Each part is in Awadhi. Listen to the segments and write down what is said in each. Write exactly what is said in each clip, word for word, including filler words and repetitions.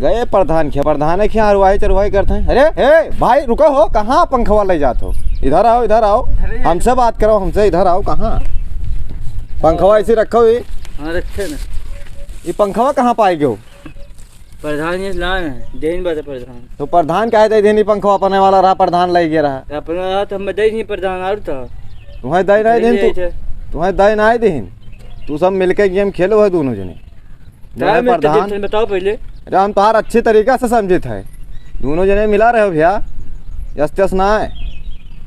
गए प्रधान के, प्रधान के यहाँ हरवाही चरवाही करत हैं। अरे, ए, भाई, रुको हो, कहाँ पंखवा ले जात हो? इधर आओ, इधर आओ, अरे। हमसे बात करो, हमसे, इधर आओ, कहाँ? पंखवा ऐसे रखो ही। हाँ, रखे ना। ये पंखवा कहाँ पाई गयो? प्रधान ये लाए हैं, देहिन बात है प्रधान। तो प्रधान काहे दे देनी पंखवा? अपने वाला रहा, प्रधान ले गया रहा। अपना रहा तो हमें दे नहीं प्रधान, और था। तुम्हें दे नहीं दे देन तू, थे। तुम्हें दे नहीं देन। तू सब मिलके गेम खेलो है दोनों जने। क्या जने मिलते प्रधान। दिन बताओ पहले। अरे हम तोहार अच्छी तरीका से समझित है, दोनों जने मिला रहे हो भैया, यस तस ना है।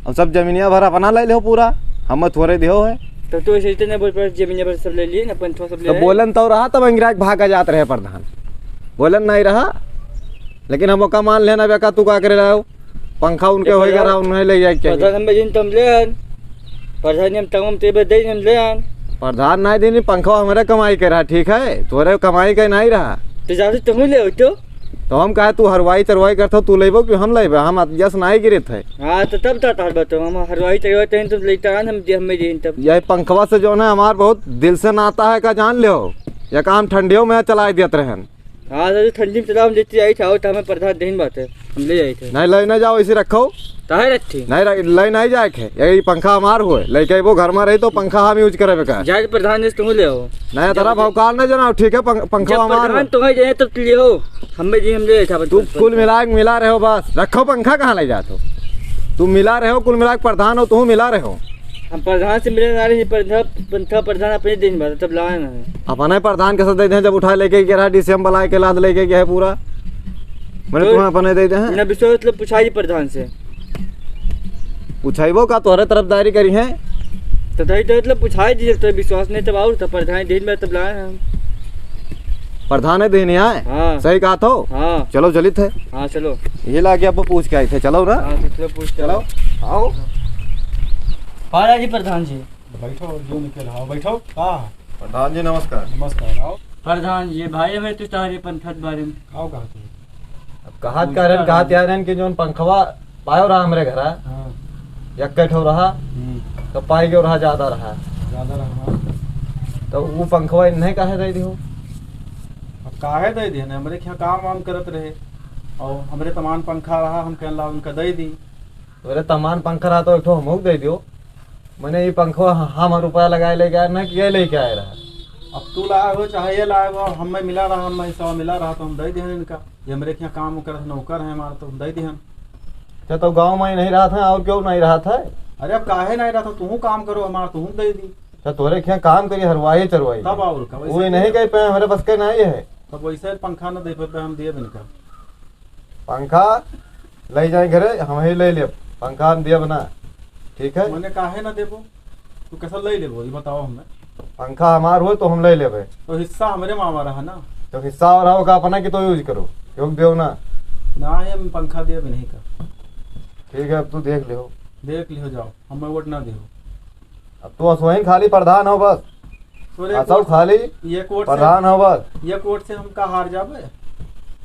हम सब जमीनिया भर अपना ले लो पूरा, हम थोड़े दियो है। तो तू ऐसे इतने बोल पर जमीनिया भर सब ले लिए ना, पंचवा सब ले तो आए। बोलन तो रहा, तब अंगिरा के भागा जात रहे प्रधान, बोलन नहीं रहा, लेकिन हम ओका मान लेना बेका, तू का करे रहो? पंखा उनके जब होएगा प्रधान, रहा, उन्हें ले जाए के चाहिए। प्रधान हम दिन तम ले आन। प्रधान हम तमाम तेबे दे हम ले आन। प्रधान नहीं देनी, पंखा हमारे कमाई के रहा, ठीक है? तोरे कमाई के नहीं रहा। तो जाते तुम ले हो तो? तो हम कहे तू हरवाई तरवाई करत हो, तू लेबो कि हम लेबे? हम यस नहीं गिरत है। हाँ, तो तब तो तार बताओ, हम हरवाई तरवाई तहन तुम लेता आन, हम दे, हमें देन तब। यही पंखवा से जो है हमार बहुत दिल से नाता है, का जान ले हो? या काम ठंडियों में चलाई देत रहन। हाँ, तो ठंडी में चला, हम लेते आई था, और तो हमें प्रधान देन बात है, हम ले आई थे। नहीं, ले नहीं जाओ, इसे रखो। काहे रखी? नहीं रख-, ले नहीं जाए के, यही पंखा हमार हुए, लेके वो घर में रही तो पंखा हम यूज करे का। जाए प्रधान जी, तुम ले आओ। नहीं, जब तेरा भौकाल नहीं जना, ठीक है, पंख-, पंखा जब हमार प्रधान हुए। तुम्हें जाए तब ले हो, हमें जी हम ले आई था। तू कुल मिला के मिला रहे हो बस, रखो पंखा कहाँ ले जात हो? तू मिला रहे हो, कुल मिला के प्रधान हो, तू मिला रहे हो। हम प्रधान से मिले ना रही, प्रधान, पंखा प्रधान अपने दिन बाद तब लाए ना। अपने प्रधान के साथ दे दे, जब उठा लेके गया रहा, डीसीएम बुलाए के लाद लेके गया है पूरा। मैंने तो तुम्हें अपने दे दे हैं। बिना विश्वास मतलब पूछा ही प्रधान से। पूछाइबो का तोहरे तरफदारी करी है? तो दही तो मतलब पूछाई दीजिए, तो विश्वास नहीं तब और तो प्रधान दिन बाद तब लाए हैं हम। प्रधान है दिन आए? हाँ। सही कहा तो? हाँ। चलो चलित है। हाँ, चलो। ये लागे अब पूछ के आए थे, चलो ना। हाँ, तो चलो पूछ के चलो। आओ। आओ। आ जी प्रधान जी। बैठो, जो निकल, हाँ, बैठो। का? प्रधान जी, नमस्कार। नमस्कार, आओ। प्रधान जी, भाई, हमें तो तोहरे पंखा के बारे में। आओ, कहा तू? अब कहा पूछता क्या रहन, कहा रहे। क्या रहन कि जौन पंखवा पायो रहा हमरे घरा, हाँ। यक्के ठो रहा, हम्म। तो पाई गयो रहा, ज्यादा रहा। ज्यादा रहा, हाँ। तो वो पंखवा इन्हें काहे दे दियो? अब काहे दे दिहन? हमरे क्या काम वाम करत रहे, और हमरे तमान पंखा रहा, हम कहन ला उनका दे दी। तोरे तमान पंखा रहा तो एक ठो हमहू के दे दियो। मने ई पंखवा ह-, हम रुपया लगाए लेके आए ना कि ये लेके आए रहा। अब तू लाए हो चाहे ये लाए हो, हमें मिला रहा, हमें हिस्सा मिला रहा तो हम दे दिहन इनका। ये हमरे के यहाँ काम करत नौकर है हमारा तो हम दे दिहन। अच्छा तो गाँव में ही नहीं रहा था और क्यों नहीं रहा था? अरे अब काहे नहीं रहा था, तू काम करो हमारा, तू दे दी। अच्छा तोरे के यहाँ काम करी हरवाई चरवाई। तब और का, वैसे वो ही नहीं कह पाए, हमारे बस के नहीं है। तब वैसे पंखा न दे पाए हम दिए इनका। पंखा ले जाए घरे, हम ही ले लेब। पंखा हम दियब ना, ठीक है? मने काहे ना देबो? तू कैसा ले लेबो, ये बताओ हमें। पंखा हमार हो तो हम ले लेबे। तो हिस्सा हमरे मामा रहा ना। तो हिस्सा और रहा का अपना कि तो यूज करो, योग देव ना। ना, हम पंखा दियब नहीं का। ठीक है, अब तू देख लियो। देख लियो, जाओ, हमें वोट ना दियो। अब तू असोहिन खाली प्रधान हो बस। तोरे असो वोट, खाली एक वोट से, प्रधान हो बस। एक वोट से हम का हार जाबे?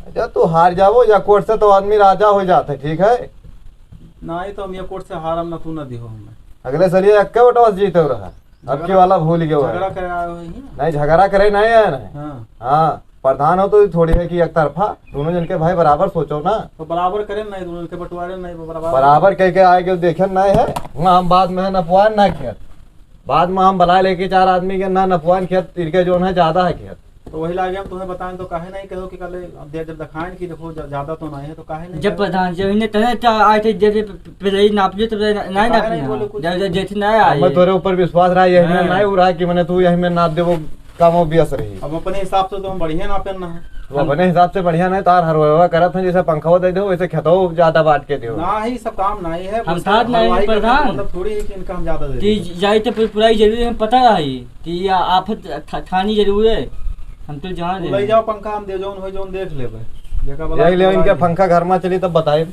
अच्छा, तू हार जाबो, एक वोट से तो आदमी राजा हो जात है, ठीक है? नहीं तो हम एक वोट से हारम ना, तू ना दिहो हमें। अगले साल ये एक्के वोट बस जीते रहा, अब की वाला भूल गयो है। झगड़ा करे आए हो यहाँ? नहीं, झगड़ा करे नहीं आए ना। हाँ। हाँ। प्रधान हो तो थोड़ी है कि एक तरफा, दोनों जन के भाई बराबर सोचो ना। तो बराबर करें नहीं, दोनों के बंटवारे नहीं, बराबर। बराबर कह के आए के देखे नहीं है, वहाँ हम बाद में है नपवान ना खेत, बाद में हम बुला लेके चार आदमी के ना नपवान खेत, इनके जो है ज्यादा है खेत। तो वही लागे हम तुम्हें बताएं तो काहे नहीं कहो कि कल अब दे, जब दिखाएं कि देखो ज-, ज्यादा तो नहीं है तो काहे नहीं जब कहो? प्रधान जी इन्हें तने तो आए थे, जैसे प-, प-, पहले ही नाप लियो, तब ना, नहीं तो काहे नाप नहीं लिया। बोले कुछ? जब, जब जैसे ना आए। हमें तोरे ऊपर विश्वास रहा, यही में हाँ। नहीं उड़ा कि मैंने तू यही में नाप देबो। काम obvious रही। अब अपने हिसाब से तो हम बढ़िया नापेन ना है। तो अपने हिसाब से बढ़िया नहीं, तार हर व्यवहार करत हैं, जैसे पंखवा दे दो, वैसे खेतो ज्यादा बांट के दो। ना ही सब काम नहीं है, हम साथ नहीं हलवाई करते हैं, प्रधान। मतलब थोड़ी है कि इनका हम ज्यादा दे कि देते हैं। जाई तो फिर पुराई जरूरी है, पता रही कि ये आफत ठा-, ठानी जरूर है, हम तो जान तू रहे ले हैं। जाओ पंखा, हम दे जौन हो जौन देख लेबे। जेका बला यही ले इनके बुला पंखा घर में चली तब बताए,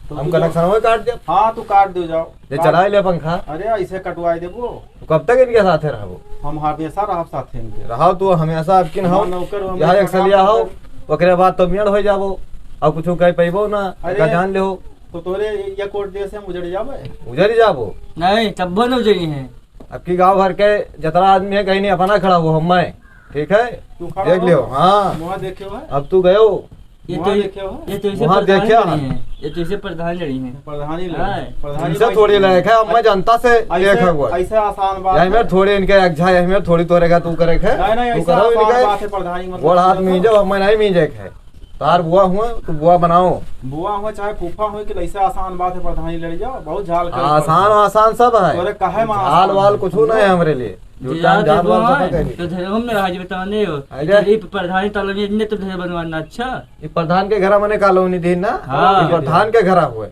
तो हम तू connection जाओ। वो काट दे। हाँ, तू काट दे जाओ। ये काट चलाए ले पंखा। अरे ऐसे कटवाए देबो। तो कब तक इनके साथे रहबो? हम हमेशा रहब साथे इनके। रहो तू हमेशा, अब किन हो? हमार नौकर हो, यहाँ हमेशा एक सलिया काम हो, करब। ओकरे बाद तो मेड़ हो जाबो, अब कुछ कह पैबो ना, अरे, का जान ले हो। तो तोरे ये कोर्ट देश से हम उजड़ जाबे? उजड़ ही जाबो। नहीं, तब न उजड़ी है। अब की गांव भर के जितना आदमी है, कहीं नहीं अपना खड़ा हो, हम मैं, ठीक है? तू खड़ा देख हो। लियो, हाँ। मुँह देखे हो है? अब तू गयो, ये तो, ये तो इसे वहाँ प्रधान देखे लड़ी हैं। हैं, ये तो इसे प्रधान लड़ी हैं। प्रधानी लड़ी हाँ। हैं। प्रधानी इनसे थोड़ी लड़ाई है, अब मैं जनता से ऐसे, देखा हुआ। ऐसे आसान बात यही में है। थोड़ी इनके अगझा, यही में थोड़ी तोरे का तू करे है। नहीं, नहीं, तू ऐसे करो आसान इनके बात है, प्रधानी मतलब गोड़ हाथ समझो। मीजो, अब मैं नहीं मीजे है। तार बुआ हुआ, तू बुआ बनाओ। बुआ हुआ चाहे फूफा हुआ कि ऐसे आसान बात है, प्रधानी लड़ जाओ, बहुत झाल कर आसान, आसान सब है। तोरे काहे में झाल आसान वाल है? कुछ नहीं है हमरे लिए। जो जे जान, जान तो वाला है, सब है। तो धर्म में रहा जी बताने हो। अरे। ये प्रधानी तलब ये इतने तो धर्म बनवाना अच्छा। ये प्रधान के घरा मने कॉलोनी दीन ना? हाँ। ये प्रधान के घरा हुए।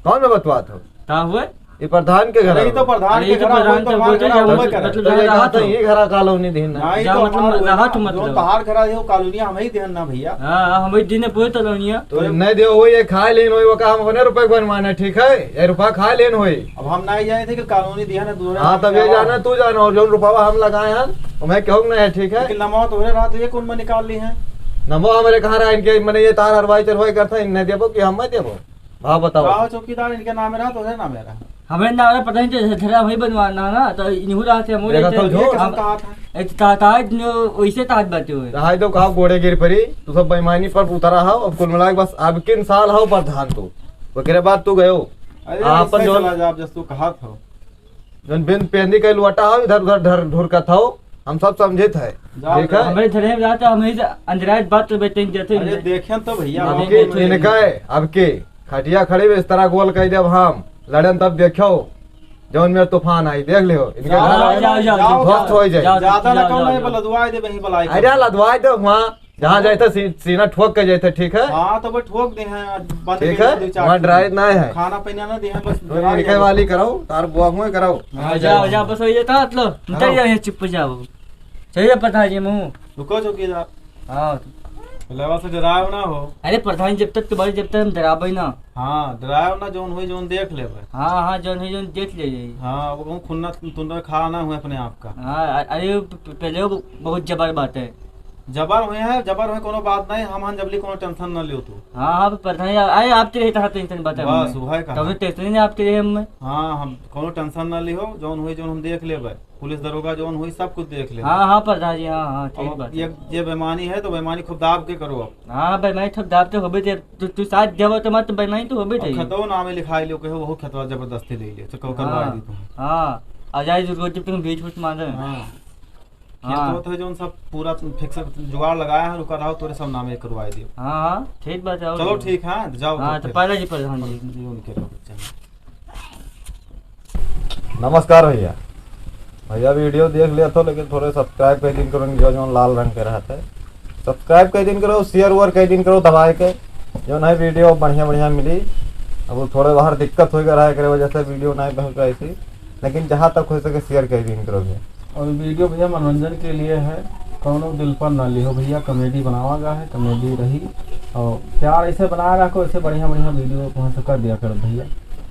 कौन में बतवात हो? का हुए? ये प्रधान के घरा अरे, ये तो हुए। प्रधान अरे, के ये तो घरा हुए, प्रधान तो तो वहाँ बोलते घरा हैं, हुए मतलब, करे। मतलब, तो ये जहाँ कहते हैं, रहा ये घरा कॉलोनी दीन ना। नहीं, जहाँ तो मतलब, हमार रहा हुए तो ना, मतलब। जो तहार घरा है, वो कॉलोनिया हम ही देहन ना भैया। हाँ, हम ही दीन पूरे कॉलोनिया। तो नहीं दियो, वो ये खाए लेन होई, वो का हम अपने रुपए के बनवाना, ठीक है? ये रुपया खाए लेन होई। अब हम नहीं जाने थे कि कॉलोनी दिया ना, दूसरे हाँ, हम तब ये क्या जाना, हुआ? तू जाना, और जो रुपया हम लगाए हैं, वो मैं कहूँ नहीं है, ठीक है? लेकिन नमवा तोहरे रहा, तो ये कौन में निकाल ली है? नमवा हमारे कहाँ रहा, इनके, मने ये तार हरवाई चरवाई करता, इन्हें देबो कि हम मैं देबो? भाव बताओ। का हो चौकीदार, इनके नाम रहा, तोहरे नाम रहा? हमें ना रहा, पता नहीं, तो धरा वही बनवाना ना, तो इन्हीं रहा से हम देखा तो ये झूठ। कैसे हम कहा था? एक ता-, ता-, जो वैसे ताज बातें हुए। रहा तो कहा गोड़े गिर पड़ी, तू सब बेईमानी पर उतरा हो, अब कुल मिला के बस अब किन साल हो प्रधान तू, ओकरे बाद तू गयो। अरे, आपन ऐसे जौन चला जा, आप जस तू कहा था। जौन बिन पेंदी के लुआटा हो, इधर उधर ढर ढुरकत हो, हम सब समझित है। जाओ, ठीक है? जाओ। हमें धरे में जाते, हमें से अंधराज बात तो बेटे जैसे अरे, ही है। देखें तो भैया, हाँ, हम देखें तो इनका है, अब के खटिया खड़ी बिस्तरा गोल कह देब हम, लड़न तब देखो, जौन में तूफान आई, देख लियो, इनके जाओ, घर जाओ, आए, जाओ, जाओ, ध्वस्त जाओ, हो जाए। जाओ, ज्यादा ना जाओ, कहो, जाओ, नहीं, जाओ। लदवाए दे, वहीं बलाई अरे, करो। लदवाए दे, वहाँ जहाँ जाए थे, सी-, सीना ठोक के जाए थे, ठीक है? हाँ, तो वो ठोक दे हैं, बंद ठीक कर है? दे, दो चार वहाँ चीज। डराए ना है। खाना पीना ना दे हैं, बस तो डराए इनके जाओ। वाली कराओ, तार बुआ हुए कराओ। हाँ, जाओ, जाओ, बस वही था, मतलब, निकल जाओ, यहाँ चुप जाओ। चलिए, पता है जी, मुँह। रुको चौकीदार। हाँ। लेवा से डराए ना हो। अरे प्रधान, जब तक तुम्हारे, जब तक हम डराबे ना। हाँ, डराए ना, जौन होई, जौन देख लेबे। हाँ, हाँ, जौन होई, जौन देख ले जाई। हाँ, वो कहूँ खुन्ना तुन्ना खा ना हुए अपने आप का। हाँ, अ-, अरे प-, प-, पहले वो बहुत जबर बात है। जबर हुए हैं, जबर हुए, कोनो बात नहीं, हम हन जबली कोनो tension ना लियो तू। हाँ, हाँ, प्रधान, आ-, अरे आपके लिए इतना tension बता बस, हमें। वही कहा। तब तो tension ही नहीं आपके लिए हमें। हाँ, हम कोनो tension ना लियो, जौन होई, जौन हम देख लेबे। पुलिस दरोगा जौन होई, सब कुछ देख लेबे। हाँ, हाँ, प्रधान जी, हाँ, हाँ, ठीक अब बात ये, है। ये बेईमानी है, तो बेईमानी खूब दाब के करो अब। हाँ, बेईमानी खूब दाब के होबे दे। तू, तू साथ देबो तो मत, बेईमानी तो होबे अब दे। खेतवा नामे लिखाई लियो, कहो, वहू खेतवा जबरदस्ती ले लियो, तो कहो, करवाई हाँ, दी तुम। हाँ, आ जाए जो रोज तुम बीच बीच मारे। हाँ। खेत हाँ। होत है जौन सब पूरा fix जुगाड़ लगाया है, रुका रहो, तोरे सब नामे करवाई दियो। हाँ, हाँ, ठीक बात है, और चलो, क्या? ठीक है, जाओ हाँ, तो तो फिर। पहले जी प्रधान जी। ये उनके रहो, चलो। नमस्कार भैया। भैया video देख लिया थो, लेकिन थोड़े subscribe कर दिन करो, जो जौन लाल रंग के रहत है, subscribe कर दिन करो, share वेयर कर दिन करो दबाए के, जौन है video बढ़िया बढ़िया मिली। अब वो थोड़े बाहर दिक्कत होई रहा है, एकरे वजह से video नहीं पहुँच पाई थी, लेकिन जहाँ तक हो सके share कर दिन करो भैया। और video भैया मनोरंजन के लिए है, कौनो दिल पर ना लिहो भैया, comedy बनावा गा है, comedy रही। और प्यार ऐसे बनाए रखो, ऐसे बढ़िया बढ़िया video वहाँ से कर दिया करो भैया।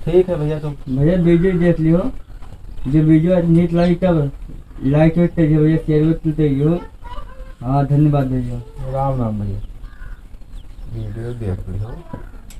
ठीक है भैया, तो भैया video देख लियो, जो video नीक लगी तब like वेक करियो भैया, share वेक करियो। हाँ, धन्यवाद भैया। राम राम भैया। Video देख लियो।